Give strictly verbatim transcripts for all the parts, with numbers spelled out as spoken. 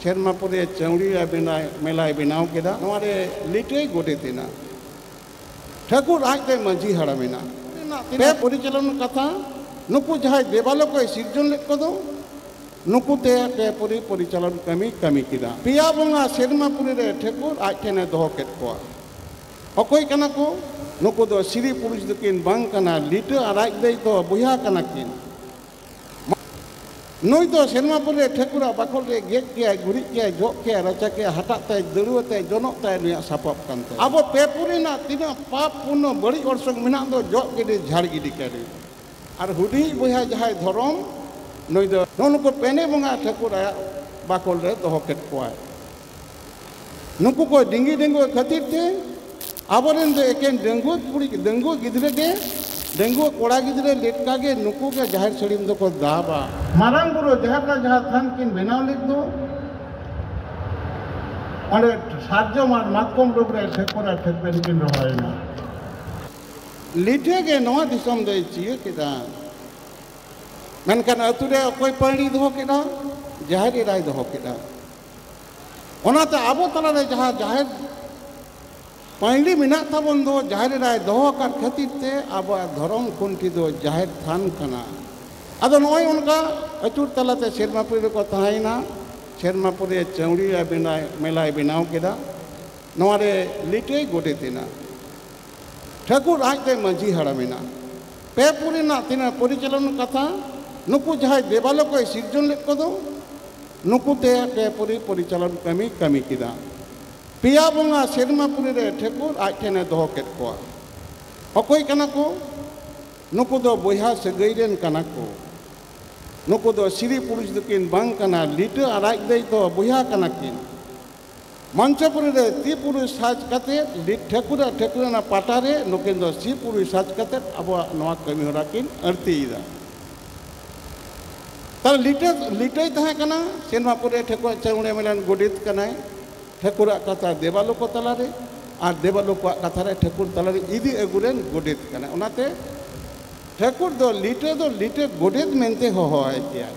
ᱥᱮᱨᱢᱟᱯᱩᱨᱤ ᱪᱟᱹᱣᱲᱤ ᱢᱮᱞᱟᱭ ᱵᱮᱱᱟᱣ ᱠᱮᱫᱟ᱾ ᱱᱚᱣᱟ ᱨᱮ ᱞᱤᱴᱟᱹᱭ ᱜᱚᱰᱮᱛ ᱮᱱᱟ, ᱴᱷᱟᱹᱠᱩᱨ ᱟᱡ ᱛᱮ ᱢᱟᱹᱡᱷᱤ ᱦᱟᱲᱟᱢ ᱮᱱᱟ᱾ ᱯᱮ ᱯᱚᱨᱤᱪᱟᱞᱚᱱ ᱠᱟᱛᱷᱟ, ᱱᱩᱠᱩ ᱡᱟᱦᱟᱸᱭ ᱫᱮᱵᱟᱞᱳᱠ ᱮ ᱥᱤᱨᱡᱚᱱ ᱞᱮᱫ ᱠᱚᱫᱚ, ᱱᱩᱠᱩ ᱛᱮ ᱯᱮ ᱯᱩᱨᱤ ᱯᱚᱨᱤᱪᱟᱞᱚᱱ ᱠᱟᱹᱢᱤ ᱠᱟᱹᱢᱤ ᱠᱮᱫᱟ᱾ ᱯᱮᱭᱟ ᱵᱚᱸᱜᱟ ᱥᱮᱨᱢᱟᱯᱩᱨᱤ ᱨᱮ ᱴᱷᱟᱹᱠᱩᱨ ᱟᱡ ᱴᱷᱮᱱᱮ ᱫᱚᱦᱚ ᱠᱮᱫ ᱠᱚᱣᱟ᱾ ᱚᱠᱚᱭ ᱠᱟᱱᱟ ᱠᱚ? ᱱᱩᱠᱩ ᱫᱚ ᱥᱤᱨᱤ ᱯᱩᱨᱩᱥ ᱫᱚᱠᱤᱱ ᱵᱟᱝ ᱠᱟᱱᱟ, ᱞᱤᱴᱟᱹ ᱟᱨ ᱟᱡ ᱫᱟᱹᱭ ᱫᱚ ᱵᱚᱭᱦᱟ ᱠᱟᱱᱟ ᱠᱤᱱ᱾ ᱱᱩᱭ ᱫᱚ ᱥᱮᱨᱢᱟᱯᱩᱨᱤ ᱨᱮ ᱴᱷᱟᱹᱠᱩᱨᱟᱜ ᱵᱟᱠᱷᱳᱞ ᱨᱮ ᱜᱮᱡ ᱠᱮᱭᱟᱭ, ᱜᱩᱨᱤᱡ ᱠᱮᱭᱟᱭ, ᱡᱚᱜ ᱠᱮᱭᱟᱭ, ᱨᱟᱪᱟ ᱠᱮᱭᱟᱭ, ᱦᱟᱴᱟᱜ ᱛᱟᱭ, ᱫᱟᱹᱲᱩᱣᱟᱹ ᱛᱟᱭ, ᱡᱚᱱᱚᱜ ᱛᱟᱭ ᱱᱩᱭᱟᱜ ᱥᱟᱯᱟᱵ ᱠᱟᱱ ᱛᱟᱭᱟ᱾ ᱟᱵᱚ ᱯᱮ ᱯᱩᱨᱤ ᱨᱮᱱᱟᱜ ᱛᱤᱱᱟᱹᱜ ᱯᱟᱯ ᱯᱩᱱᱱᱚ ᱵᱟᱹᱲᱤᱡ ᱚᱨᱥᱚᱝ ᱢᱮᱱᱟᱜ ᱫᱚ ᱡᱚᱜ ᱜᱤᱰᱤ, ᱡᱷᱟᱲ ᱜᱤᱰᱤ ᱠᱟᱭ ᱨᱮ᱾ ᱟᱨ ᱦᱩᱰᱤᱧ ᱵᱚᱭᱦᱟ ᱡᱟᱦᱟᱸᱭ ᱫᱷᱚᱨᱚᱢ, ᱱᱩᱭ ᱫᱚ ᱱᱩᱜᱼᱩ ᱱᱩᱠᱩ ᱯᱮᱱᱮ ᱵᱚᱸᱜᱟ ᱴᱷᱟᱹᱠᱩᱨ ᱟᱭᱟᱜ ᱵᱟᱠᱷᱳᱞ ᱨᱮ ᱫᱚᱦᱚ ᱠᱮᱫ ᱠᱚᱣᱟᱭ᱾ ᱱᱩᱠᱩ ᱠᱚ ᱰᱤᱝᱜᱤ ᱰᱟᱺᱜᱩᱣᱟᱹ ᱠᱷᱟᱹᱛᱤᱨ ᱛᱮ ᱟᱵᱚᱨᱮᱱ ᱫᱚ ᱮᱠᱮᱱ ᱰᱟᱺᱜᱩᱣᱟᱹ ᱠᱩᱲᱤ, ᱰᱟᱺᱜᱩᱣᱟᱹ ᱜᱤᱫᱽᱨᱟᱹ ᱜᱮ, ᱰᱟᱺᱜᱩᱣᱟᱹ ᱠᱚᱲᱟ ᱜᱤᱫᱽᱨᱟᱹ ᱞᱮᱴᱠᱟ ᱜᱮ ᱱᱩᱠᱩ ᱜᱮ ᱡᱟᱦᱮᱨ ᱥᱟᱹᱲᱤᱢ ᱫᱚᱠᱚ ᱫᱟᱵᱟ᱾ ᱢᱟᱨᱟᱝ ᱵᱩᱨᱩ ᱡᱟᱦᱮᱨ ᱨᱮ ᱡᱟᱦᱟᱸ ᱛᱷᱟᱱ ᱠᱤᱱ ᱵᱮᱱᱟᱣ ᱞᱮᱫ ᱫᱚ, ᱚᱸᱰᱮ ᱥᱟᱨᱡᱚᱢ ᱟᱨ ᱢᱟᱛᱠᱚᱢ ᱰᱚᱜᱽ ᱨᱮ ᱴᱷᱟᱹᱠᱩᱨ ᱟᱨ ᱴᱷᱟᱹᱠᱨᱟᱹᱱ ᱠᱤᱱ ᱨᱚᱦᱚᱭᱮᱱᱟ᱾ ᱞᱤᱴᱟᱹ ᱜᱮ ᱱᱚᱣᱟ ᱫᱤᱥᱚᱢ ᱫᱚᱭ ᱪᱤᱭᱟᱹ ᱠᱮᱫᱟ, ᱢᱮᱱᱠᱷᱟᱱ ᱟᱹᱛᱩ ᱨᱮ ᱚᱠᱚᱭ ᱯᱟᱹᱭᱲᱤ ᱫᱚᱦᱚ ᱠᱮᱫᱟ? ᱡᱟᱦᱮᱨ ᱮᱨᱟᱭ ᱫᱚᱦᱚ ᱠᱮᱫᱟ᱾ ᱚᱱᱟᱛᱮ ᱟᱵᱚ ᱛᱟᱞᱟᱨᱮ ᱡᱟᱦᱟᱸ ᱡᱟᱦᱮᱨ ᱯᱟᱹᱭᱲᱤ ᱢᱮᱱᱟᱜ ᱛᱟᱵᱚᱱ ᱫᱚ, ᱡᱟᱦᱮᱨ ᱮᱨᱟᱭ ᱫᱚᱦᱚ ᱟᱠᱟᱫ ᱠᱷᱟᱹᱛᱤᱨ ᱛᱮ ᱟᱵᱚᱣᱟᱜ ᱫᱷᱚᱨᱚᱢ ᱠᱷᱩᱱᱴᱤ ᱫᱚ ᱡᱟᱦᱮᱨ ᱛᱷᱟᱱ ᱠᱟᱱᱟ᱾ ᱟᱫᱚ ᱱᱚᱜᱼᱚᱭ ᱚᱱᱠᱟ ᱟᱹᱪᱩᱨ ᱛᱟᱞᱟᱛᱮ ᱥᱮᱨᱢᱟᱯᱩᱨᱤ ᱨᱮᱠᱚ ᱛᱟᱦᱮᱸᱭᱮᱱᱟ᱾ ᱥᱮᱨᱢᱟᱯᱩᱨᱤ ᱨᱮ ᱪᱟᱹᱣᱲᱤ ᱢᱮᱞᱟᱭ ᱵᱮᱱᱟᱣ ᱠᱮᱫᱟ᱾ ᱱᱚᱣᱟ ᱨᱮ ᱞᱤᱴᱟᱹᱭ ᱜᱚᱰᱮᱛ ᱮᱱᱟ᱾ ᱴᱷᱟᱹᱠᱩᱨ ᱟᱡ ᱛᱮ ᱢᱟᱹᱡᱷᱤ ᱦᱟᱲᱟᱢ ᱮᱱᱟ᱾ ᱯᱮ ᱯᱩᱨᱤ ᱨᱮᱱᱟᱜ ᱛᱤᱱᱟᱹᱜ ᱯᱚᱨᱤᱪᱟᱞᱚᱱ ᱠᱟᱛᱷᱟ, ᱱᱩᱠᱩ ᱡᱟᱦᱟᱸᱭ ᱫᱮᱵᱟᱞᱳᱠ ᱮ ᱥᱤᱨᱡᱚᱱ ᱞᱮᱫ ᱠᱚᱫᱚ, ᱱᱩᱠᱩ ᱛᱮ ᱯᱮ ᱯᱩᱨᱤ ᱯᱚᱨᱤᱪᱟᱞᱚᱱ ᱠᱟᱹᱢᱤ ᱠᱟᱹᱢᱤ ᱠᱮᱫᱟ᱾ ᱯᱮᱭᱟ ᱵᱚᱸᱜᱟ ᱥᱮᱨᱢᱟᱯᱩᱨᱤ ᱨᱮ ᱴᱷᱟᱹᱠᱩᱨ ᱟᱡ ᱴᱷᱮᱱᱮ ᱫᱚᱦᱚ ᱠᱮᱫ ᱠᱚᱣᱟ᱾ ᱚᱠᱚᱭ ᱠᱟᱱᱟ ᱠᱚ? ᱱᱩᱠᱩ ᱫᱚ ᱵᱚᱭᱦᱟ ᱥᱟᱹᱜᱟᱹᱭ ᱨᱮᱱ ᱠᱟᱱᱟ ᱠᱚ᱾ ᱱᱩᱠᱩ ᱫᱚ ᱥᱤᱨᱤ ᱯᱩᱨᱩᱥ ᱫᱚᱠᱤᱱ ᱵᱟᱝ ᱠᱟᱱᱟ, ᱞᱤᱴᱟᱹ ᱟᱨ ᱟᱡ ᱫᱟᱹᱭ ᱫᱚ ᱵᱚᱭᱦᱟ ᱠᱟᱱᱟ ᱠᱤᱱ᱾ ᱢᱚᱧᱪᱚᱯᱩᱨᱤ ᱨᱮ ᱛᱤ ᱯᱩᱨᱩᱥ ᱥᱟᱡᱽ ᱠᱟᱛᱮ, ᱞᱤ-, ᱴᱷᱟᱹᱠᱩᱨ ᱟᱨ ᱴᱷᱟᱹᱠᱩᱨᱟᱱᱟ ᱯᱟᱴᱟ ᱨᱮ ᱱᱩᱠᱤᱱ ᱫᱚ ᱥᱤ ᱯᱩᱨᱩᱥ ᱥᱟᱡᱽ ᱠᱟᱛᱮ ᱟᱵᱚᱣᱟᱜ ᱱᱚᱣᱟ ᱠᱟᱹᱢᱤ ᱦᱚᱨᱟ ᱠᱤᱱ ᱟᱹᱲᱛᱤᱭᱮᱫᱟ᱾ ᱛᱟᱦᱞᱮ ᱞᱤᱴᱟᱹ, ᱞᱤᱴᱟᱹᱭ ᱛᱟᱦᱮᱸ ᱠᱟᱱᱟ, ᱥᱮᱨᱢᱟᱯᱩᱨᱤ ᱨᱮ ᱴᱷᱟᱹᱠᱩᱨ ᱪᱟᱹᱣᱲᱮ ᱢᱮᱞᱟᱱ ᱜᱚᱰᱮᱛ ᱠᱟᱱᱟᱭ᱾ ᱴᱷᱟᱹᱠᱩᱨᱟᱜ ᱠᱟᱛᱷᱟ ᱫᱮᱵᱟᱞᱳᱠ ᱛᱟᱞᱟᱨᱮ, ᱟᱨ ᱫᱮᱵᱟᱞᱳᱠᱟᱜ ᱠᱟᱛᱷᱟ ᱨᱮ ᱴᱷᱟᱹᱠᱩᱨ ᱛᱟᱞᱟᱨᱮ ᱤᱫᱤ ᱟᱹᱜᱩ ᱨᱮᱱ ᱜᱚᱰᱮᱛ ᱠᱟᱱᱟᱭ᱾ ᱚᱱᱟᱛᱮ ᱴᱷᱟᱹᱠᱩᱨ ᱫᱚ ᱞᱤᱴᱟᱹ ᱫᱚ ᱞᱤᱴᱟᱹ ᱜᱚᱰᱮᱛ ᱢᱮᱱᱛᱮ ᱦᱚᱦᱚᱣᱟᱭ ᱜᱮᱭᱟᱭ᱾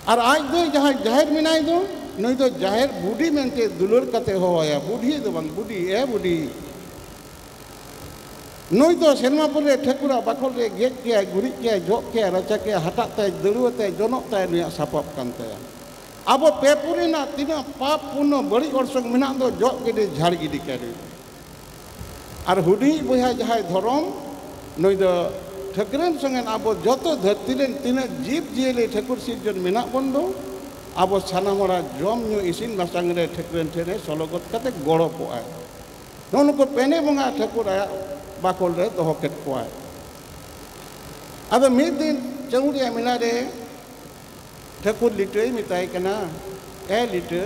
ᱟᱨ ᱟᱡ ᱫᱚ ᱡᱟᱦᱟᱸᱭ ᱡᱟᱦᱮᱨ ᱢᱮᱱᱟᱭ ᱫᱚ, ᱱᱩᱭ ᱫᱚ ᱡᱟᱦᱮᱨ ᱵᱩᱰᱷᱤ ᱢᱮᱱᱛᱮ ᱫᱩᱞᱟᱹᱲ ᱠᱟᱛᱮ ᱦᱚᱦᱚᱣᱟᱭᱟ, ᱵᱩᱰᱷᱤ ᱫᱚ ᱵᱟᱝ, ᱵᱩᱰᱷᱤ, ᱮ ᱵᱩᱰᱷᱤ᱾ ᱱᱩᱭ ᱫᱚ ᱥᱮᱨᱢᱟ ᱯᱩᱨᱤ ᱨᱮ ᱴᱷᱟᱹᱠᱩᱨᱟᱜ ᱵᱟᱠᱷᱳᱞ ᱨᱮ ᱜᱮᱡ ᱠᱮᱭᱟᱭ, ᱜᱩᱨᱤᱡ ᱠᱮᱭᱟᱭ, ᱡᱚᱜ ᱠᱮᱭᱟᱭ, ᱨᱟᱪᱟ ᱠᱮᱭᱟᱭ, ᱦᱟᱴᱟᱜ ᱛᱟᱭ, ᱫᱟᱹᱲᱩᱣᱟᱹ ᱛᱟᱭ, ᱡᱚᱱᱚᱜ ᱛᱟᱭ ᱱᱩᱭᱟᱜ ᱥᱟᱯᱟᱵ ᱠᱟᱱ ᱛᱟᱭᱟ᱾ ᱟᱵᱚ ᱯᱮ ᱯᱩᱨᱤ ᱨᱮᱱᱟᱜ ᱛᱤᱱᱟᱹᱜ ᱯᱟᱯ ᱯᱩᱱᱱᱚ ᱵᱟᱹᱲᱤᱡ ᱚᱨᱥᱚᱝ ᱢᱮᱱᱟᱜ ᱫᱚ ᱡᱚᱜ ᱜᱤᱰᱤ, ᱡᱷᱟᱲ ᱜᱤᱰᱤ ᱠᱟᱭ ᱱᱩᱭ ᱫᱚ᱾ ᱟᱨ ᱦᱩᱰᱤᱧ ᱵᱚᱭᱦᱟ ᱡᱟᱦᱟᱸᱭ ᱫᱷᱚᱨᱚᱢ, ᱱᱩᱭ ᱫᱚ ᱴᱷᱟᱹᱠᱨᱟᱹᱱ ᱥᱚᱸᱜᱮ ᱟᱵᱚ ᱡᱚᱛᱚ ᱫᱷᱟᱹᱨᱛᱤ ᱨᱮᱱ ᱛᱤᱱᱟᱹᱜ ᱡᱤᱵᱽ ᱡᱤᱭᱟᱹᱞᱤ ᱴᱷᱟᱹᱠᱩᱨ ᱥᱤᱨᱡᱚᱱ ᱢᱮᱱᱟᱜ ᱵᱚᱱ ᱫᱚ, ᱟᱵᱚ ᱥᱟᱱᱟᱢ ᱦᱚᱲᱟᱜ ᱡᱚᱢ ᱧᱩ ᱤᱥᱤᱱ ᱵᱟᱥᱟᱝ ᱨᱮ ᱴᱷᱟᱹᱠᱨᱟᱹᱱ ᱴᱷᱮᱱ ᱮ ᱥᱚᱞᱚᱜᱚᱫ ᱠᱟᱛᱮ ᱜᱚᱲᱚ ᱠᱚᱜᱼᱟᱭ᱾ ᱱᱚᱜᱼᱚ ᱱᱩᱠᱩ ᱯᱮᱱᱮ ᱵᱚᱸᱜᱟ ᱴᱷᱟᱹᱠᱩᱨ ᱟᱭᱟᱜ ᱵᱟᱠᱷᱳᱞ ᱨᱮ ᱫᱚᱦᱚ ᱠᱮᱫ ᱠᱚᱣᱟᱭ᱾ ᱟᱫᱚ ᱢᱤᱫ ᱫᱤᱱ ᱪᱟᱹᱣᱰᱤᱭᱟᱹ ᱢᱮᱞᱟ ᱨᱮ ᱴᱷᱟᱹᱠᱩᱨ ᱞᱤᱴᱟᱹᱭ ᱢᱮᱛᱟᱭ ᱠᱟᱱᱟ, "ᱮ ᱞᱤᱴᱟᱹ,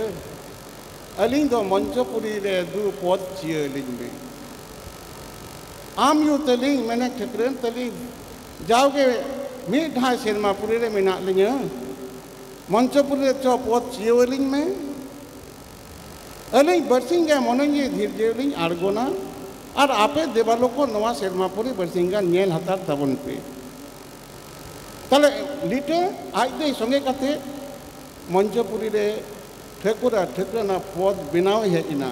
ᱟᱹᱞᱤᱧ ᱫᱚ ᱢᱚᱧᱪᱚᱯᱩᱨᱤ ᱨᱮ ᱫᱩ ᱯᱚᱫᱽ ᱪᱤᱭᱟᱹ ᱟᱹᱞᱤᱧ ᱢᱮ᱾ ᱟᱢ ᱭᱩ ᱛᱟᱹᱞᱤᱧ, ᱢᱮᱱᱮ ᱴᱷᱟᱹᱠᱨᱟᱹᱱ ᱛᱟᱹᱞᱤᱧ, ᱡᱟᱣᱜᱮ ᱢᱤᱫ ᱫᱷᱟᱣ ᱥᱮᱨᱢᱟ ᱯᱩᱨᱤ ᱨᱮ ᱢᱮᱱᱟᱜ ᱞᱤᱧᱟᱹ, ᱢᱚᱧᱪᱚᱯᱩᱨᱤ ᱨᱮ ᱪᱚ ᱯᱚᱫᱽ ᱪᱤᱭᱟᱹ ᱟᱹᱞᱤᱧ ᱢᱮ᱾ ᱟᱹᱞᱤᱧ ᱵᱟᱹᱨᱥᱤᱧ ᱜᱟᱱ ᱢᱚᱱᱮ ᱡᱤᱣᱤ ᱫᱷᱤᱨᱡᱟᱹ ᱞᱤᱧ ᱟᱬᱜᱚᱱᱟ, ᱟᱨ ᱟᱯᱮ ᱫᱮᱵᱟᱞᱳᱠ ᱱᱚᱣᱟ ᱥᱮᱨᱢᱟ ᱯᱩᱨᱤ ᱵᱟᱹᱨᱥᱤᱧ ᱜᱟᱱ ᱧᱮᱞ ᱦᱟᱛᱟᱲ ᱛᱟᱵᱚᱱ ᱯᱮ᱾" ᱛᱟᱦᱞᱮ ᱞᱤᱴᱟᱹ ᱟᱡ ᱫᱚᱭ ᱥᱚᱸᱜᱮ ᱠᱟᱛᱮ ᱢᱚᱧᱪᱚᱯᱩᱨᱤ ᱨᱮ ᱴᱷᱟᱹᱠᱩᱨ ᱟᱨ ᱴᱷᱟᱹᱠᱨᱟᱹᱱᱟᱜ ᱯᱚᱫᱽ ᱵᱮᱱᱟᱣ ᱦᱮᱡ ᱮᱱᱟ᱾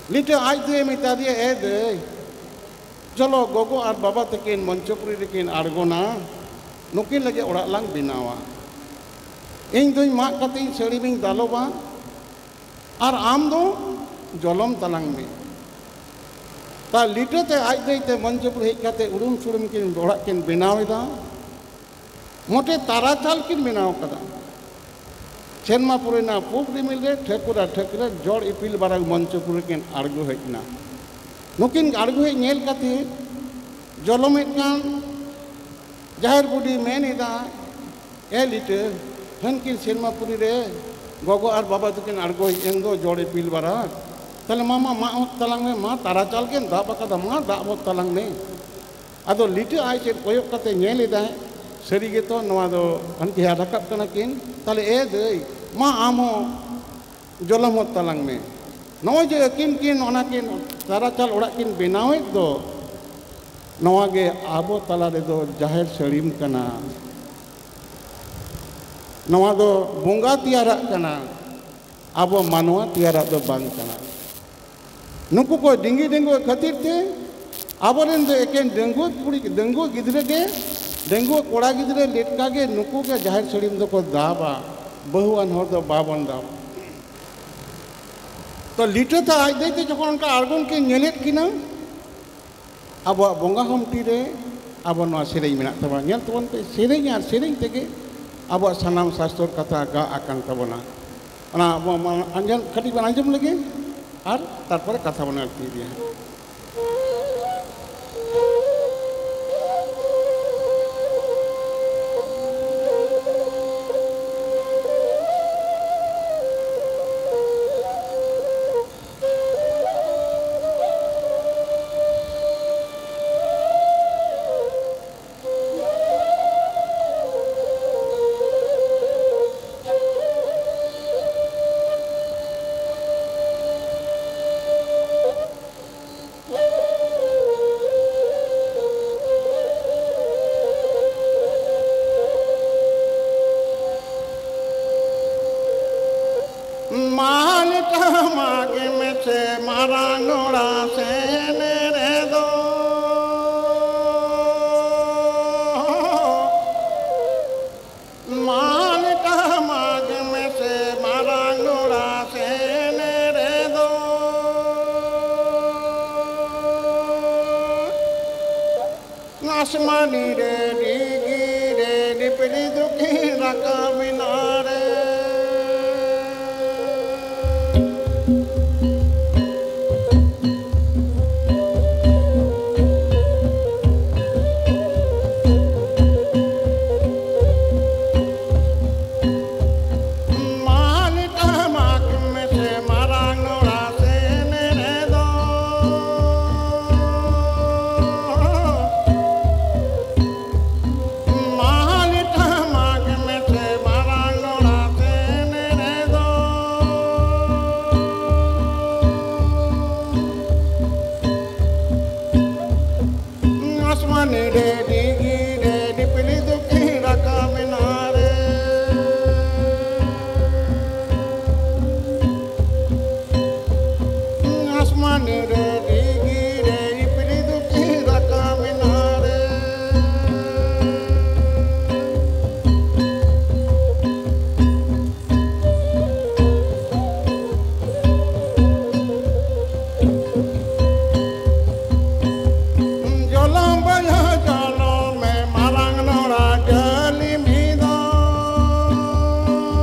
ᱞᱤᱴᱟᱹ ᱟᱡ ᱫᱚᱭ ᱢᱮᱛᱟ ᱫᱮᱭᱟ, "ᱮ ᱫᱟᱹᱭ, ᱪᱚᱞᱚ ᱜᱚᱜᱚ ᱟᱨ ᱵᱟᱵᱟ ᱛᱟᱹᱠᱤᱱ ᱢᱚᱧᱪᱚᱯᱩᱨᱤ ᱨᱮᱠᱤᱱ ᱟᱬᱜᱚᱱᱟ, ᱱᱩᱠᱤᱱ ᱞᱟᱹᱜᱤᱫ ᱚᱲᱟᱜ ᱞᱟᱝ ᱵᱮᱱᱟᱣᱟ᱾ ᱤᱧ ᱫᱚᱧ ᱢᱟᱜ ᱠᱟᱛᱮ ᱤᱧ ᱥᱟᱹᱲᱤᱢᱤᱧ ᱫᱟᱞᱚᱵᱟ, ᱟᱨ ᱟᱢ ᱫᱚ ᱡᱚᱞᱚᱢ ᱛᱟᱞᱟᱝ ᱢᱮ᱾" ᱛᱟ ᱞᱤᱴᱟᱹ ᱛᱮ ᱟᱡ ᱫᱟᱹᱭ ᱛᱮ ᱢᱚᱧᱪᱚᱯᱩᱨᱤ ᱦᱮᱡ ᱠᱟᱛᱮ ᱩᱲᱩᱢ ᱥᱩᱲᱩᱢ ᱠᱤᱱ ᱚᱲᱟᱜ ᱠᱤᱱ ᱵᱮᱱᱟᱣ ᱮᱫᱟ᱾ ᱢᱚᱴᱮ ᱛᱟᱨᱟᱪᱟᱞ ᱠᱤᱱ ᱵᱮᱱᱟᱣ ᱠᱟᱫᱟ᱾ ᱥᱮᱨᱢᱟ ᱯᱩᱨᱤ ᱨᱮᱱᱟᱜ ᱯᱩᱵ ᱨᱤᱢᱤᱞ ᱨᱮ ᱴᱷᱟᱹᱠᱩᱨ ᱟᱨ ᱴᱷᱟᱹᱠᱨᱟᱹᱱ ᱡᱚᱲ ᱤᱯᱤᱞ ᱵᱟᱨᱟᱜ ᱢᱚᱧᱪᱚᱯᱩᱨᱤ ᱠᱤᱱ ᱟᱬᱜᱚ ᱦᱮᱡ ᱮᱱᱟ᱾ ᱱᱩᱠᱤᱱ ᱟᱬᱜᱚ ᱦᱮᱡ ᱧᱮᱞ ᱠᱟᱛᱮ ᱡᱚᱞᱚᱢᱮᱫ ᱠᱟᱱ ᱡᱟᱦᱮᱨ ᱵᱩᱰᱷᱤ ᱢᱮᱱ ᱮᱫᱟ, "ᱮ ᱞᱤᱴᱟᱹ, ᱦᱟᱹᱱᱠᱤᱱ ᱥᱮᱨᱢᱟ ᱯᱩᱨᱤ ᱨᱮ ᱜᱚᱜᱚ ᱟᱨ ᱵᱟᱵᱟ ᱛᱟᱹᱠᱤᱱ ᱟᱬᱜᱚ ᱦᱮᱡ ᱮᱱ ᱫᱚ ᱡᱚᱲ ᱤᱯᱤᱞ ᱵᱟᱨᱟᱜ, ᱛᱟᱦᱞᱮ ᱢᱟ, ᱢᱟ, ᱢᱟᱜ ᱦᱚᱫ ᱛᱟᱞᱟᱝ ᱢᱮ, ᱢᱟ, ᱛᱟᱨᱟᱪᱟᱞ ᱜᱮᱢ ᱫᱟᱵ ᱟᱠᱟᱫᱟ, ᱢᱟ, ᱫᱟᱵ ᱦᱚᱫ ᱛᱟᱞᱟᱝ ᱢᱮ᱾" ᱟᱫᱚ ᱞᱤᱴᱟᱹ ᱟᱡ ᱥᱮᱫ ᱠᱚᱭᱚᱜ ᱠᱟᱛᱮ ᱧᱮᱞ ᱮᱫᱟᱭ, ᱥᱟᱹᱨᱤ ᱜᱮᱛᱚ ᱱᱚᱣᱟ ᱫᱚ ᱦᱟᱱᱠᱤ ᱦᱟᱨ ᱨᱟᱠᱟᱵ ᱠᱟᱱᱟ ᱠᱤᱱ, ᱛᱟᱦᱞᱮ ᱮ ᱫᱟᱹᱭ, ᱢᱟ, ᱟᱢ ᱦᱚᱸ ᱡᱚᱞᱚᱢ ᱦᱚᱫ ᱛᱟᱞᱟᱝ ᱢᱮ᱾ ᱱᱚᱜᱼᱚᱭ ᱡᱮ ᱟᱹᱠᱤᱱ ᱠᱤᱱ ᱚᱱᱟ ᱠᱤᱱ ᱛᱟᱨᱟᱪᱟᱞ ᱚᱲᱟᱜ ᱠᱤᱱ ᱵᱮᱱᱟᱣᱮᱫ ᱫᱚ, ᱱᱚᱣᱟ ᱜᱮ ᱟᱵᱚ ᱛᱟᱞᱟ ᱨᱮᱫᱚ ᱡᱟᱦᱮᱨ ᱥᱟᱹᱲᱤᱢ ᱠᱟᱱᱟ᱾ ᱱᱚᱣᱟ ᱫᱚ ᱵᱚᱸᱜᱟ ᱛᱮᱭᱟᱨᱟᱜ ᱠᱟᱱᱟ, ᱟᱵᱚ ᱢᱟᱱᱣᱟ ᱛᱮᱭᱟᱨᱟᱜ ᱫᱚ ᱵᱟᱝ ᱠᱟᱱᱟ᱾ ᱱᱩᱠᱩ ᱠᱚ ᱰᱤᱝᱜᱤ ᱰᱟᱺᱜᱩᱣᱟᱹ ᱠᱷᱟᱹᱛᱤᱨ ᱛᱮ ᱟᱵᱚᱨᱮᱱ ᱫᱚ ᱮᱠᱮᱱ ᱰᱟᱺᱜᱩᱣᱟᱹ ᱠᱩᱲᱤ, ᱰᱟᱺᱜᱩᱣᱟᱹ ᱜᱤᱫᱽᱨᱟᱹ ᱜᱮ, ᱰᱟᱺᱜᱩᱣᱟᱹ ᱠᱚᱲᱟ ᱜᱤᱫᱽᱨᱟᱹ ᱞᱮᱴᱠᱟ ᱜᱮ ᱱᱩᱠᱩ ᱜᱮ ᱡᱟᱦᱮᱨ ᱥᱟᱹᱲᱤᱢ ᱫᱚᱠᱚ ᱫᱟᱵᱟ, ᱵᱟᱹᱦᱩᱣᱟᱱ ᱦᱚᱲ ᱫᱚ ᱵᱟᱵᱚᱱ ᱫᱟᱵᱟ᱾ ᱛᱚ ᱞᱤᱴᱟᱹ ᱛᱮ ᱟᱡ ᱫᱟᱹᱭ ᱛᱮ ᱡᱚᱠᱷᱚᱱ ᱚᱱᱠᱟ ᱟᱬᱜᱚᱱ ᱠᱤᱱ ᱧᱮᱞᱮᱫ ᱠᱤᱱᱟ, ᱟᱵᱚᱣᱟᱜ ᱵᱚᱸᱜᱟ ᱦᱚᱢᱴᱤ ᱨᱮ ᱟᱵᱚ ᱱᱚᱣᱟ ᱥᱮᱨᱮᱧ ᱢᱮᱱᱟᱜ ᱛᱟᱵᱚᱱᱟ᱾ ᱧᱮᱞ ᱛᱟᱵᱚᱱ ᱯᱮ, ᱥᱮᱨᱮᱧ ᱟᱨ ᱥᱮᱨᱮᱧ ᱛᱮᱜᱮ ᱟᱵᱚᱣᱟᱜ ᱥᱟᱱᱟᱢ ᱥᱟᱥᱛᱚᱨ ᱠᱟᱛᱷᱟ ᱜᱟᱜ ᱟᱠᱟᱱ ᱛᱟᱵᱚᱱᱟ᱾ ᱚᱱᱟ ᱟᱵᱚ ᱢᱟ ᱟᱸᱡᱚᱢ, ᱠᱟᱹᱴᱤᱡ ᱵᱚᱱ ᱟᱸᱡᱚᱢ ᱞᱮᱜᱮ ᱟᱨ ᱛᱟᱨᱯᱚᱨᱮ ᱠᱟᱛᱷᱟ ᱵᱚᱱ ᱟᱬᱛᱤ ᱤᱫᱤᱭᱟ ᱦᱟᱸᱜ᱾ ᱢᱟᱞ ᱴᱟᱢᱟᱠ ᱢᱮᱥᱮ ᱢᱟᱨᱟᱝ ᱚᱲᱟᱜ ᱥᱮᱱ ᱨᱮᱫᱚ, ᱢᱟᱞ ᱴᱟᱢᱟᱠ ᱢᱮᱥᱮ ᱢᱟᱨᱟᱝ ᱚᱲᱟᱜ ᱥᱮᱱ ᱨᱮᱫᱚ᱾ ᱟᱥᱢᱟᱱᱤ ᱨᱮ ᱰᱤᱜᱤ ᱨᱮ ᱰᱤᱯᱲᱤ ᱫᱩᱠᱷᱤ ᱨᱟᱠᱟᱵ ᱮᱱᱟ ᱨᱮ᱾ ᱢᱟᱞ ᱴᱟᱢᱟᱠ ᱢᱮᱥᱮ ᱢᱟᱨᱟᱝ ᱚᱲᱟᱜ ᱥᱮᱱ ᱨᱮᱫᱚ᱾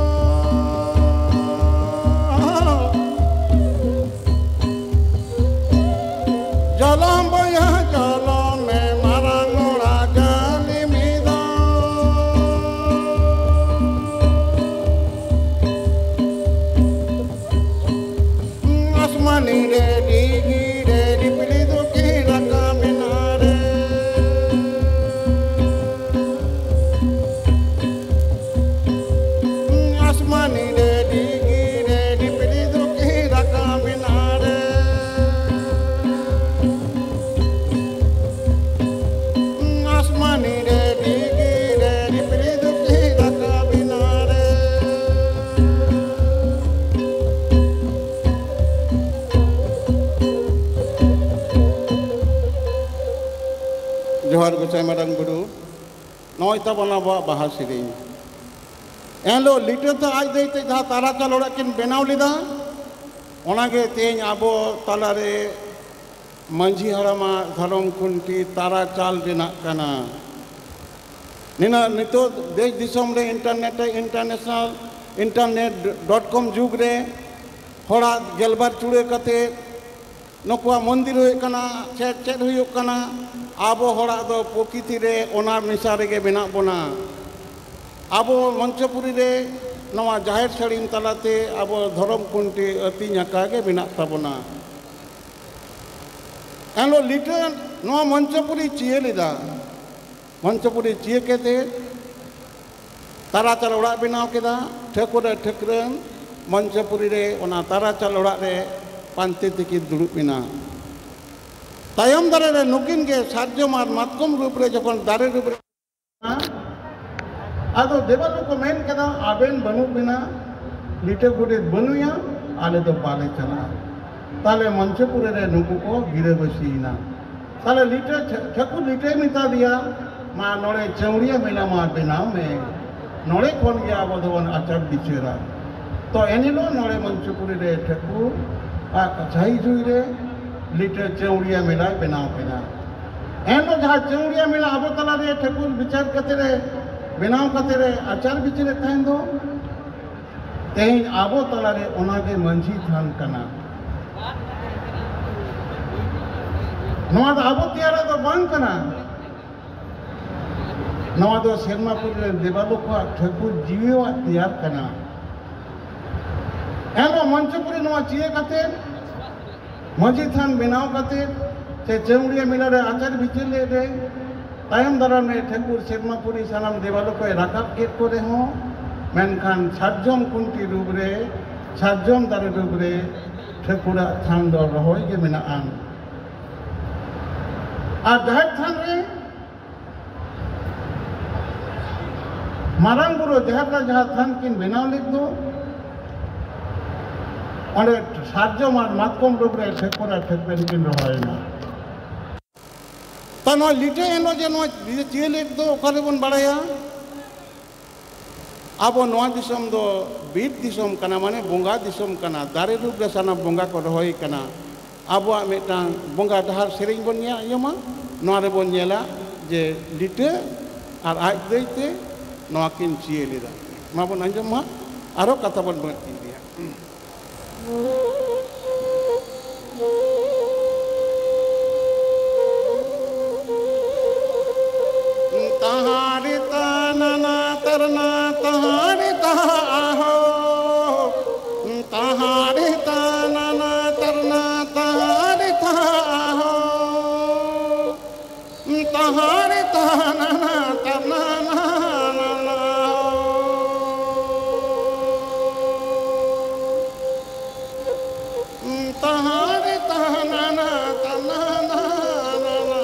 ᱜᱚᱸᱥᱟᱭ ᱢᱟᱨᱟᱝ ᱵᱩᱨᱩ, ᱱᱚᱜᱼᱚᱭ ᱛᱟᱵᱚᱱ ᱟᱵᱚᱣᱟᱜ ᱵᱟᱦᱟ ᱥᱮᱨᱮᱧ᱾ ᱮᱱᱦᱤᱞᱳᱜ ᱞᱤᱴᱟᱹ ᱫᱚ ᱟᱡ ᱫᱟᱹᱭ ᱛᱮ ᱡᱟᱦᱟᱸ ᱛᱟᱨᱟ ᱪᱟᱞ ᱚᱲᱟᱜ ᱠᱤᱱ ᱵᱮᱱᱟᱣ ᱞᱮᱫᱟ, ᱚᱱᱟᱜᱮ ᱛᱮᱦᱮᱧ ᱟᱵᱚ ᱛᱟᱞᱟᱨᱮ ᱢᱟᱹᱡᱷᱤ ᱦᱟᱲᱟᱢᱟᱜ ᱫᱷᱚᱨᱚᱢ ᱠᱷᱩᱱᱴᱤ ᱛᱟᱨᱟ ᱪᱟᱞ ᱨᱮᱱᱟᱜ ᱠᱟᱱᱟ᱾ ᱱᱤᱱᱟᱹᱜ ᱱᱤᱛᱚᱜ ᱫᱮᱥ ᱫᱤᱥᱚᱢ ᱨᱮ internet, international, internet dot com ᱡᱩᱜᱽ ᱨᱮ ᱦᱚᱲᱟᱜ ᱜᱮᱞᱵᱟᱨ ᱪᱩᱲᱟᱹ ᱠᱟᱛᱮ ᱱᱩᱠᱩᱣᱟᱜ ᱢᱚᱱᱫᱤᱨ ᱦᱩᱭᱩᱜ ᱠᱟᱱᱟ, ᱪᱮᱫ ᱪᱮᱫ ᱦᱩᱭᱩᱜ ᱠᱟᱱᱟ, ᱟᱵᱚ ᱦᱚᱲᱟᱜ ᱫᱚ ᱯᱨᱚᱠᱤᱛᱤ ᱨᱮ ᱚᱱᱟ ᱢᱮᱥᱟ ᱨᱮᱜᱮ ᱢᱮᱱᱟᱜ ᱵᱚᱱᱟ᱾ ᱟᱵᱚ ᱢᱚᱧᱪᱚᱯᱩᱨᱤ ᱨᱮ ᱱᱚᱣᱟ ᱡᱟᱦᱮᱨ ᱥᱟᱹᱲᱤᱢ ᱛᱟᱞᱟᱛᱮ ᱟᱵᱚ ᱫᱷᱚᱨᱚᱢ ᱠᱷᱩᱱᱴᱤ ᱟᱹᱛᱤᱧ ᱟᱠᱟ ᱜᱮ ᱢᱮᱱᱟᱜ ᱛᱟᱵᱚᱱᱟ᱾ ᱮᱱᱦᱤᱞᱳᱜ ᱞᱤᱴᱟᱹ ᱱᱚᱣᱟ ᱢᱚᱧᱪᱚᱯᱩᱨᱤ ᱪᱤᱭᱟᱹ ᱞᱮᱫᱟ᱾ ᱢᱚᱧᱪᱚᱯᱩᱨᱤ ᱪᱤᱭᱟᱹ ᱠᱮᱫ ᱛᱮ ᱛᱟᱨᱟᱪᱟᱞ ᱚᱲᱟᱜ ᱵᱮᱱᱟᱣ ᱠᱮᱫᱟ᱾ ᱴᱷᱟᱹᱠᱩᱨ ᱟᱨ ᱴᱷᱟᱹᱠᱨᱟᱹᱱ ᱢᱚᱧᱪᱚᱯᱩᱨᱤ ᱨᱮ ᱚᱱᱟ ᱛᱟᱨᱟᱪᱟᱞ ᱚᱲᱟᱜ ᱨᱮ ᱯᱟᱱᱛᱮ ᱛᱮᱠᱤᱱ ᱫᱩᱲᱩᱵ ᱮᱱᱟ᱾ ᱛᱟᱭᱚᱢ ᱫᱟᱨᱮ ᱨᱮ ᱱᱩᱠᱤᱱ ᱜᱮ ᱥᱟᱨᱡᱚᱢ ᱟᱨ ᱢᱟᱛᱠᱚᱢ ᱨᱩᱯ ᱨᱮ ᱡᱚᱠᱷᱚᱱ ᱫᱟᱨᱮ ᱨᱩᱯ ᱨᱮ, ᱟᱫᱚ ᱫᱮᱵᱟᱞᱳᱠ ᱠᱚ ᱢᱮᱱ ᱠᱮᱫᱟ, "ᱟᱵᱮᱱ ᱵᱟᱹᱱᱩᱜ ᱵᱮᱱᱟ, ᱞᱤᱴᱟᱹ ᱜᱚᱰᱮᱛ ᱵᱟᱹᱱᱩᱭᱟ, ᱟᱞᱮ ᱫᱚ ᱵᱟᱞᱮ ᱪᱟᱞᱟᱜᱼᱟ᱾" ᱛᱟᱦᱞᱮ ᱢᱚᱧᱪᱚᱯᱩᱨᱤ ᱨᱮ ᱱᱩᱠᱩ ᱠᱚ ᱜᱤᱨᱟᱹᱵᱟᱹᱥᱤᱭᱮᱱᱟ᱾ ᱛᱟᱦᱞᱮ ᱞᱤᱴᱟᱹ, ᱴᱷᱟᱹᱠᱩᱨ ᱞᱤᱴᱟᱹᱭ ᱢᱮᱛᱟ ᱫᱮᱭᱟ, "ᱢᱟ ᱱᱚᱰᱮ ᱪᱟᱹᱣᱲᱤᱭᱟᱹ ᱢᱮᱞᱟ ᱢᱟ ᱵᱮᱱᱟᱣ ᱢᱮ, ᱱᱚᱰᱮ ᱠᱷᱚᱱ ᱜᱮ ᱟᱵᱚ ᱫᱚᱵᱚᱱ ᱟᱪᱟᱨ ᱵᱤᱪᱟᱹᱨᱟ᱾" ᱛᱚ ᱮᱱᱦᱤᱞᱳᱜ ᱱᱚᱰᱮ ᱢᱚᱧᱪᱚᱯᱩᱨᱤ ᱨᱮ ᱴᱷᱟᱹᱠᱩᱨ ᱟᱜ ᱥᱟᱹᱦᱤ ᱡᱩᱦᱤ ᱨᱮ ᱞᱤᱴᱟᱹ ᱪᱟᱹᱣᱲᱤᱭᱟᱹ ᱢᱮᱞᱟᱭ ᱵᱮᱱᱟᱣ ᱠᱮᱫᱟ᱾ ᱮᱱᱦᱤᱞᱳᱜ ᱡᱟᱦᱟᱸ ᱪᱟᱹᱣᱲᱤᱭᱟᱹ ᱢᱮᱞᱟ ᱟᱵᱚ ᱛᱟᱞᱟᱨᱮ ᱴᱷᱟᱹᱠᱩᱨ ᱵᱤᱪᱟᱹᱨ ᱠᱟᱛᱮ ᱨᱮ, ᱵᱮᱱᱟᱣ ᱠᱟᱛᱮ ᱨᱮ ᱟᱪᱟᱨ ᱵᱤᱪᱟᱹᱨᱮᱫ ᱛᱟᱦᱮᱱ ᱫᱚ, ᱛᱮᱦᱮᱧ ᱟᱵᱚ ᱛᱟᱞᱟᱨᱮ ᱚᱱᱟᱜᱮ ᱢᱟᱹᱡᱷᱤ ᱛᱷᱟᱱ ᱠᱟᱱᱟ᱾ ᱱᱚᱣᱟ ᱫᱚ ᱟᱵᱚ ᱛᱮᱭᱟᱨᱟᱜ ᱫᱚ ᱵᱟᱝ ᱠᱟᱱᱟ᱾ ᱱᱚᱣᱟ ᱫᱚ ᱥᱮᱨᱢᱟᱯᱩᱨᱤ ᱨᱮᱱ ᱫᱮᱵᱟᱞᱳᱠ ᱠᱚᱣᱟᱜ ᱴᱷᱟᱹᱠᱩᱨ ᱡᱤᱣᱤᱣᱟᱜ ᱛᱮᱭᱟᱨ ᱠᱟᱱᱟ᱾ ᱮᱱᱦᱚᱸ ᱢᱚᱧᱪᱚᱯᱩᱨᱤ ᱱᱚᱣᱟ ᱪᱤᱭᱟᱹ ᱠᱟᱛᱮ, ᱢᱟᱹᱡᱷᱤ ᱛᱷᱟᱱ ᱵᱮᱱᱟᱣ ᱠᱟᱛᱮ, ᱥᱮ ᱪᱟᱹᱣᱲᱤᱭᱟᱹ ᱢᱮᱞᱟ ᱨᱮ ᱟᱪᱟᱨ ᱵᱤᱪᱟᱹᱨ ᱞᱮᱫ ᱨᱮ, ᱛᱟᱭᱚᱢ ᱫᱟᱨᱟᱢ ᱨᱮ ᱴᱷᱟᱹᱠᱩᱨ ᱥᱮᱨᱢᱟᱯᱩᱨᱤ ᱥᱟᱱᱟᱢ ᱫᱮᱵᱟᱞᱳᱠ ᱠᱚᱭ ᱨᱟᱠᱟᱵ ᱠᱮᱫ ᱠᱚ ᱨᱮᱦᱚᱸ, ᱢᱮᱱᱠᱷᱟᱱ ᱥᱟᱨᱡᱚᱢ ᱠᱷᱩᱱᱴᱤ ᱨᱩᱯ ᱨᱮ, ᱥᱟᱨᱡᱚᱢ ᱫᱟᱨᱮ ᱨᱩᱯ ᱨᱮ ᱴᱷᱟᱹᱠᱩᱨᱟᱜ ᱛᱷᱟᱱ ᱫᱚ ᱨᱚᱦᱚᱭ ᱜᱮ ᱢᱮᱱᱟᱜᱼᱟ᱾ ᱟᱨ ᱡᱟᱦᱮᱨ ᱛᱷᱟᱱ ᱨᱮ ᱢᱟᱨᱟᱝ ᱵᱩᱨᱩ ᱡᱟᱦᱮᱨ ᱨᱮ ᱡᱟᱦᱟᱸ ᱛᱷᱟᱱ ᱠᱤᱱ ᱵᱮᱱᱟᱣ ᱞᱮᱫ ᱫᱚ, ᱚᱸᱰᱮ ᱥᱟᱨᱡᱚᱢ ᱟᱨ ᱢᱟᱛᱠᱚᱢ ᱨᱩᱯ ᱨᱮ ᱴᱷᱟᱹᱠᱩᱨ ᱟᱨ ᱴᱷᱟᱹᱠᱨᱟᱹᱱ ᱠᱤᱱ ᱨᱚᱦᱚᱭᱮᱱᱟ᱾ ᱛᱟ ᱱᱚᱣᱟ ᱞᱤᱴᱟᱹ ᱮᱱ ᱨᱮᱦᱚᱸ ᱡᱮ ᱱᱚᱣᱟ ᱞᱤᱴᱟᱹ ᱪᱤᱭᱟᱹ ᱞᱮᱫ ᱫᱚ ᱚᱠᱟ ᱨᱮᱵᱚᱱ ᱵᱟᱲᱟᱭᱟ? ᱟᱵᱚ ᱱᱚᱣᱟ ᱫᱤᱥᱚᱢ ᱫᱚ ᱵᱤᱨ ᱫᱤᱥᱚᱢ ᱠᱟᱱᱟ, ᱢᱟᱱᱮ ᱵᱚᱸᱜᱟ ᱫᱤᱥᱚᱢ ᱠᱟᱱᱟ, ᱫᱟᱨᱮ ᱨᱩᱯ ᱨᱮ ᱥᱟᱱᱟᱢ ᱵᱚᱸᱜᱟ ᱠᱚ ᱨᱚᱦᱚᱭ ᱠᱟᱱᱟ᱾ ᱟᱵᱚᱣᱟᱜ ᱢᱤᱫᱴᱟᱝ ᱵᱚᱸᱜᱟ ᱰᱟᱦᱟᱨ ᱥᱮᱨᱮᱧ ᱵᱚᱱ ᱧᱮ-, ᱟᱸᱡᱚᱢᱟ, ᱱᱚᱣᱟ ᱨᱮᱵᱚᱱ ᱧᱮᱞᱟ ᱡᱮ ᱞᱤᱴᱟᱹ ᱟᱨ ᱟᱡ ᱫᱟᱹᱭ ᱛᱮ ᱱᱚᱣᱟ ᱠᱤᱱ ᱪᱤᱭᱟᱹ ᱞᱮᱫᱟ᱾ ᱢᱟᱵᱚᱱ ᱟᱸᱡᱚᱢ ᱢᱟ, ᱟᱨᱚ ᱠᱟᱛᱷᱟ ᱵᱚᱱ ᱵᱟᱹᱲᱛᱤ ᱤᱫᱤᱭᱟ᱾ ᱛᱟᱦᱟᱸ ᱨᱮ ᱛᱟ ᱱᱟ ᱱᱟ ᱛᱟᱨ ᱱᱟ ᱛᱟᱦᱟᱸ ᱨᱮ ᱛᱟ ᱟᱦᱳ᱾ ᱛᱟᱦᱟᱸ ᱨᱮ ᱛᱟ ᱱᱟ ᱱᱟ ᱛᱟᱨ ᱱᱟ ᱛᱟᱦᱟᱸ ᱨᱮ ᱛᱟ ᱟᱦᱳ᱾ ᱛᱟᱦᱟᱸ ᱨᱮ ᱛᱟ ᱱᱟ ᱱᱟ ᱛᱟᱨ ᱱᱟ ᱱᱟ ᱱᱟ ᱱᱟ᱾ ᱛᱟᱦᱟᱸ ᱨᱮ ᱛᱟ ᱱᱟ ᱱᱟ ᱛᱟᱨ ᱱᱟ ᱱᱟ ᱱᱟ ᱱᱟ᱾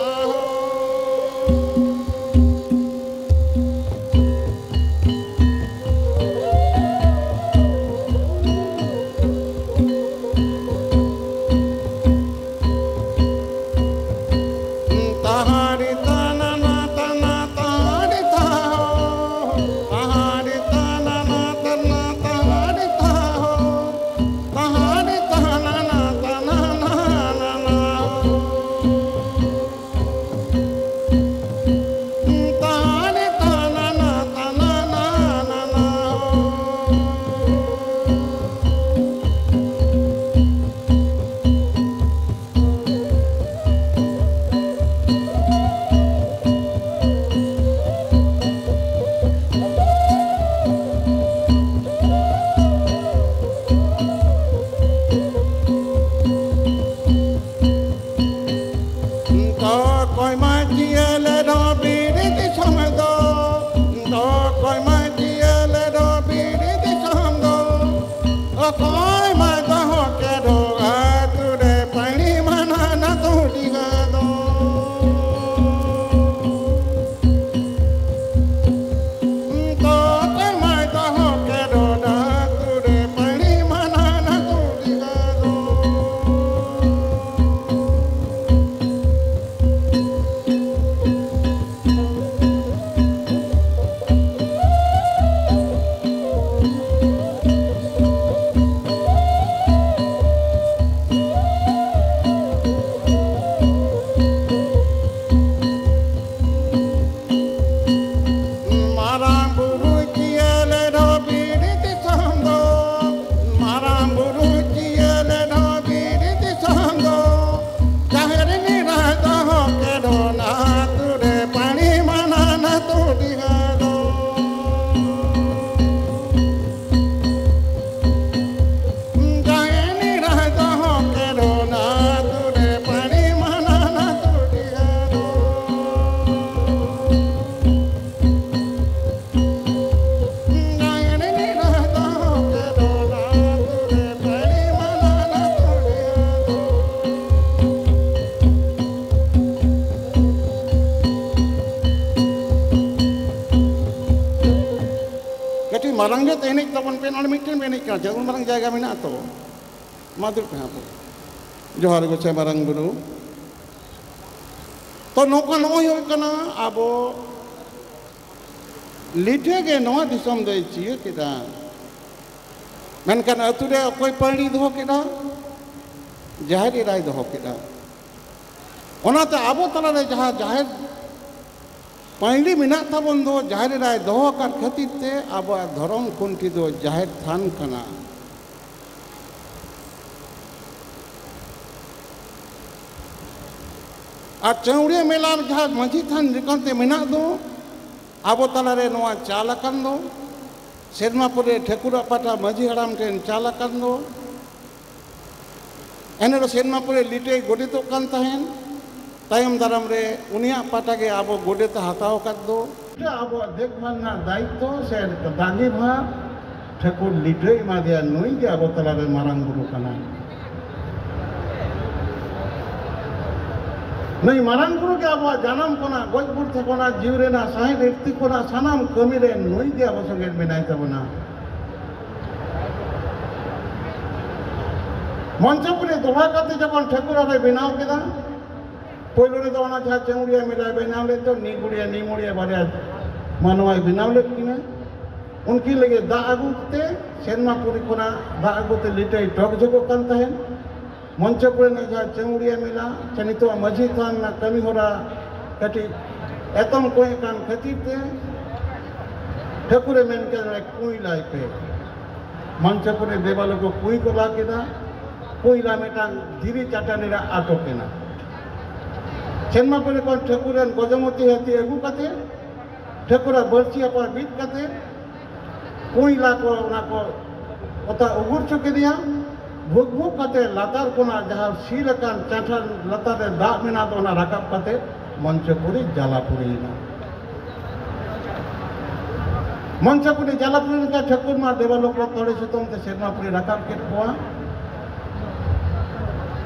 ᱮᱱᱮᱡ ᱛᱟᱵᱚᱱ ᱯᱮ, ᱱᱚᱰᱮ ᱢᱤᱫᱴᱮᱱ ᱯᱮ ᱮᱱᱮᱡ ᱠᱟᱱᱟ, ᱪᱮᱫ ᱩᱱ ᱢᱟᱨᱟᱝ ᱡᱟᱭᱜᱟ ᱢᱮᱱᱟᱜᱼᱟ ᱛᱚ? ᱢᱟ ᱫᱩᱲᱩᱵ ᱯᱮ ᱦᱟᱸᱜ᱾ ᱡᱚᱦᱟᱨ ᱜᱚᱸᱥᱟᱭ ᱢᱟᱨᱟᱝ ᱵᱩᱨᱩ᱾ ᱛᱚ ᱱᱚᱝᱠᱟ ᱱᱚᱜᱼᱚᱭ ᱦᱩᱭᱩᱜ ᱠᱟᱱᱟ, ᱟᱵᱚ ᱞᱤᱴᱷᱟᱹ ᱜᱮ ᱱᱚᱣᱟ ᱫᱤᱥᱚᱢ ᱫᱚᱭ ᱪᱤᱭᱟᱹ ᱠᱮᱫᱟ, ᱢᱮᱱᱠᱷᱟᱱ ᱟᱹᱛᱩ ᱨᱮ ᱚᱠᱚᱭ ᱯᱟᱹᱭᱲᱤ ᱫᱚᱦᱚ ᱠᱮᱫᱟ? ᱡᱟᱦᱮᱨ ᱮᱨᱟᱭ ᱫᱚᱦᱚ ᱠᱮᱫᱟ᱾ ᱚᱱᱟᱛᱮ ᱟᱵᱚ ᱛᱟᱞᱟᱨᱮ ᱡᱟᱦᱟᱸ ᱡᱟᱦᱮᱨ ᱯᱟᱹᱭᱲᱤ ᱢᱮᱱᱟᱜ ᱛᱟᱵᱚᱱ ᱫᱚ, ᱡᱟᱦᱮᱨ ᱮᱨᱟᱭ ᱫᱚᱦᱚ ᱟᱠᱟᱫ ᱠᱷᱟᱹᱛᱤᱨ ᱛᱮ ᱟᱵᱚᱣᱟᱜ ᱫᱷᱚᱨᱚᱢ ᱠᱷᱩᱱᱴᱤ ᱫᱚ ᱡᱟᱦᱮᱨ ᱛᱷᱟᱱ ᱠᱟᱱᱟ᱾ ᱟᱨ ᱪᱟᱹᱣᱲᱤᱭᱟᱹ ᱢᱮᱞᱟ ᱡᱟᱦᱟᱸ ᱢᱟᱹᱡᱷᱤ ᱛᱷᱟᱱ ᱞᱮᱠᱟᱛᱮ ᱢᱮᱱᱟᱜ ᱫᱚ, ᱟᱵᱚ ᱛᱟᱞᱟᱨᱮ ᱱᱚᱣᱟ ᱪᱟᱞ ᱟᱠᱟᱱ ᱫᱚ, ᱥᱮᱨᱢᱟ ᱯᱩᱨᱤ ᱨᱮ ᱴᱷᱟᱹᱠᱩᱨᱟᱜ ᱯᱟᱦᱴᱟ ᱢᱟᱹᱡᱷᱤ ᱦᱟᱲᱟᱢ ᱴᱷᱮᱱ ᱪᱟᱞ ᱟᱠᱟᱱ ᱫᱚ, ᱮᱱᱨᱮᱦᱚᱸ ᱥᱮᱨᱢᱟ ᱯᱩᱨᱤ ᱨᱮ ᱞᱤᱴᱟᱹᱭ ᱜᱚᱰᱮᱛᱚᱜ ᱠᱟᱱ ᱛᱟᱦᱮᱸᱱ, ᱛᱟᱭᱚᱢ ᱫᱟᱨᱟᱢ ᱨᱮ ᱩᱱᱤᱭᱟᱜ ᱯᱟᱦᱴᱟ ᱜᱮ ᱟᱵᱚ ᱜᱚᱰᱮᱛ ᱮ ᱦᱟᱛᱟᱣ ᱟᱠᱟᱫ ᱫᱚ᱾ ᱟᱵᱚᱣᱟᱜ ᱫᱮᱠᱷᱵᱷᱟᱞ ᱨᱮᱱᱟᱜ ᱫᱟᱭᱤᱛᱛᱚ ᱥᱮ ᱫᱟᱸᱜᱮ ᱵᱷᱟᱨ ᱴᱷᱟᱹᱠᱩᱨ ᱞᱤᱴᱟᱹᱭ ᱮᱢᱟ ᱫᱮᱭᱟ, ᱱᱩᱭ ᱜᱮ ᱟᱵᱚ ᱛᱟᱞᱟᱨᱮ ᱢᱟᱨᱟᱝ ᱵᱩᱨᱩ ᱠᱟᱱᱟᱭ᱾ ᱱᱩᱭ ᱢᱟᱨᱟᱝ ᱵᱩᱨᱩ ᱜᱮ ᱟᱵᱚᱣᱟᱜ ᱡᱟᱱᱟᱢ ᱠᱷᱚᱱᱟᱜ, ᱜᱚᱡ ᱜᱩᱨ ᱛᱷᱟᱠᱚᱱᱟᱜ, ᱡᱤᱣᱤ ᱨᱮᱱᱟᱜ ᱥᱟᱦᱮᱫ ᱨᱤᱯᱛᱤ ᱠᱷᱚᱱᱟᱜ ᱥᱟᱱᱟᱢ ᱠᱟᱹᱢᱤ ᱨᱮ ᱱᱩᱭ ᱜᱮ ᱟᱵᱚ ᱥᱚᱸᱜᱮ ᱢᱮᱱᱟᱭ ᱛᱟᱵᱚᱱᱟ᱾ ᱢᱚᱧᱪᱚᱯᱩᱨᱤ ᱫᱚᱦᱲᱟ ᱠᱟᱛᱮ ᱡᱚᱠᱷᱚᱱ ᱴᱷᱟᱹᱠᱩᱨ ᱟᱨᱮ ᱵᱮᱱᱟᱣ ᱠᱮᱫᱟ, ᱯᱳᱭᱞᱳ ᱨᱮᱫᱚ ᱚᱱᱟ ᱡᱟᱦᱟᱸ ᱪᱟᱹᱣᱲᱤᱭᱟᱹ ᱢᱮᱞᱟᱭ ᱵᱮᱱᱟᱣ ᱞᱮᱫ ᱫᱚ, ᱱᱤᱜᱩᱲᱤᱭᱟᱹ ᱱᱤᱢᱩᱲᱤᱭᱟᱹ ᱵᱟᱨᱭᱟ ᱢᱟᱱᱣᱟᱭ ᱵᱮᱱᱟᱣ ᱞᱮᱫ ᱠᱤᱱᱟ᱾ ᱩᱱᱠᱤᱱ ᱞᱟᱹᱜᱤᱫ ᱫᱟᱜ ᱟᱹᱜᱩ ᱛᱮ, ᱥᱮᱨᱢᱟ ᱯᱩᱨᱤ ᱠᱷᱚᱱᱟᱜ ᱫᱟᱜ ᱟᱹᱜᱩ ᱛᱮ ᱞᱤᱴᱟᱹᱭ ᱴᱚᱠ ᱡᱷᱚᱠᱚᱜ ᱠᱟᱱ ᱛᱟᱦᱮᱸᱫ᱾ ᱢᱚᱧᱪᱚᱯᱩᱨᱤ ᱨᱮᱱᱟᱜ ᱡᱟᱦᱟᱸ ᱪᱟᱹᱣᱲᱤᱭᱟᱹ ᱢᱮᱞᱟ ᱥᱮ ᱱᱤᱛᱚᱜ ᱢᱟᱹᱡᱷᱤ ᱛᱷᱟᱱ ᱨᱮᱱᱟᱜ ᱠᱟᱹᱢᱤ ᱦᱚᱨᱟ ᱠᱟᱹᱴᱤᱡ ᱮᱛᱚᱢ ᱠᱚᱭ ᱠᱟᱱ ᱠᱷᱟᱹᱛᱤᱨ ᱛᱮ ᱴᱷᱟᱹᱠᱩᱨᱮ ᱢᱮᱱ ᱠᱮᱫᱟ, "ᱱᱚᱰᱮ ᱠᱩᱸᱭ ᱞᱟᱭ ᱯᱮ᱾" ᱢᱚᱧᱪᱚᱯᱩᱨᱤ ᱫᱮᱣᱟᱞ ᱨᱮᱠᱚ ᱠᱩᱸᱭ ᱠᱚ ᱞᱟ ᱠᱮᱫᱟ᱾ ᱠᱩᱸᱭ ᱞᱟ ᱢᱤᱫᱴᱟᱝ ᱫᱷᱤᱨᱤ ᱪᱟᱹᱴᱟᱹᱱᱤ ᱨᱮ ᱟᱴᱚᱠ ᱮᱱᱟ᱾ ᱥᱮᱨᱢᱟ ᱯᱩᱨᱤ ᱠᱷᱚᱱ ᱴᱷᱟᱹᱠᱩᱨ ᱨᱮᱱ ᱜᱚᱡᱚᱢᱚᱛᱤ ᱦᱟᱹᱛᱤ ᱟᱹᱜᱩ ᱠᱟᱛᱮ, ᱴᱷᱟᱹᱠᱩᱨᱟᱜ ᱵᱟᱹᱲᱥᱤ ᱟᱯᱟ ᱵᱤᱫ ᱠᱟᱛᱮ, ᱠᱩᱸᱭ ᱞᱟ ᱠᱚ ᱚᱱᱟ ᱠᱚ ᱚᱛᱟ ᱩᱜᱩᱨ ᱦᱚᱪᱚ ᱠᱮᱫᱮᱭᱟ᱾ ᱵᱷᱩᱠ ᱵᱷᱩᱠ ᱠᱟᱛᱮ ᱞᱟᱛᱟᱨ ᱠᱷᱚᱱᱟᱜ ᱡᱟᱦᱟᱸ ᱥᱤᱞ ᱟᱠᱟᱱ ᱪᱟᱴᱷᱟ ᱞᱟᱛᱟᱨ ᱨᱮ ᱫᱟᱜ ᱢᱮᱱᱟᱜ ᱫᱚ, ᱚᱱᱟ ᱨᱟᱠᱟᱵ ᱠᱟᱛᱮ ᱢᱚᱧᱪᱚᱯᱩᱨᱤ ᱡᱟᱞᱟᱯᱩᱨᱤ ᱮᱱᱟ᱾ ᱢᱚᱧᱪᱚᱯᱩᱨᱤ ᱡᱟᱞᱟᱯᱩᱨᱤ ᱞᱮᱠᱟ ᱴᱷᱟᱹᱠᱩᱨ ᱢᱟ ᱫᱮᱵᱟᱞᱳᱠ ᱨᱚᱛ ᱛᱚᱲᱮ ᱥᱩᱛᱟᱹᱢ ᱛᱮ ᱥᱮᱨᱢᱟ ᱯᱩᱨᱤ ᱨᱟᱠᱟᱵ ᱠᱮᱫ ᱠᱚᱣᱟ᱾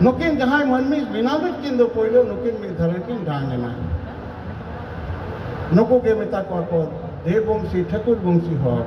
ᱱᱩᱠᱤᱱ ᱡᱟᱦᱟᱸᱭ ᱢᱟᱹᱱᱢᱤ ᱵᱮᱱᱟᱣ ᱞᱮᱫ ᱠᱤᱱ ᱫᱚ ᱯᱳᱭᱞᱳ, ᱱᱩᱠᱤᱱ ᱢᱤᱫ ᱫᱷᱟᱨᱮ ᱠᱤᱱ ᱰᱟᱝ ᱮᱱᱟ᱾ ᱱᱩᱠᱩ ᱜᱮ ᱢᱮᱛᱟ ᱠᱚᱣᱟ ᱠᱚ ᱫᱮᱵ ᱵᱚᱝᱥᱤ, ᱴᱷᱟᱹᱠᱩᱨ ᱵᱚᱝᱥᱤ ᱦᱚᱲ᱾